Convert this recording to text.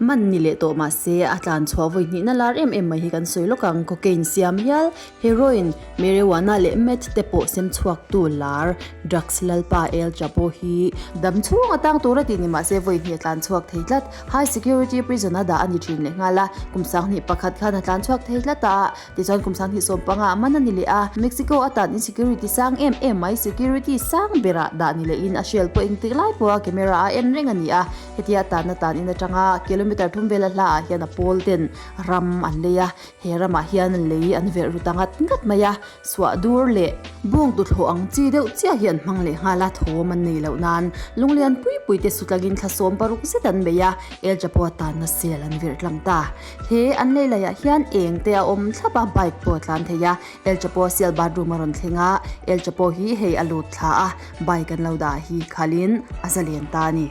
Man ni leh tawh mah se a tlan chhuah vawi hnihna lar em em mai hi kan sawi lawk ang. Cocaine siam hial, heroin, marijuana leh meth te pawh sem chhuaktu lar drugs lalpa El Chapo hi dam chhung a tang tur a tih ni mah se vawi hnih a tlan chhuak thei tlat. High security prison a dah a ni thin leh nghal a, kum 21 khan a tlan chhuak thei tlat a. Tichuan kum 25 ah man a ni leh a, Mexico atan insecurity sang em em mai security sang berah dah ni lehin a hrial pawh engtik lai pawha camera a en reng a ni a, hetia tanna tan in atanga kilometer thum vela hla ah hian a pawl ten ram an lei a, he ramah hian lei an verh ru ta ngat ngat mai a, suah dur leh bawng tuthlawh ang chi deuh chiah hi an hmang leh nghal a, thawm an nei loh nan lunglian pui pui te sutlangin thla 60 zet an bei a, El Chapo tanna sel an verh tlang ta. He an lei laiah hian eng te a awm thlap a, bike pawh a tlan thei a, El Chapo sial bathroom a rawn thleng a, El Chapo hi hei a lut thla a, bike an lo dah hi khalhin a zalen ta a ni.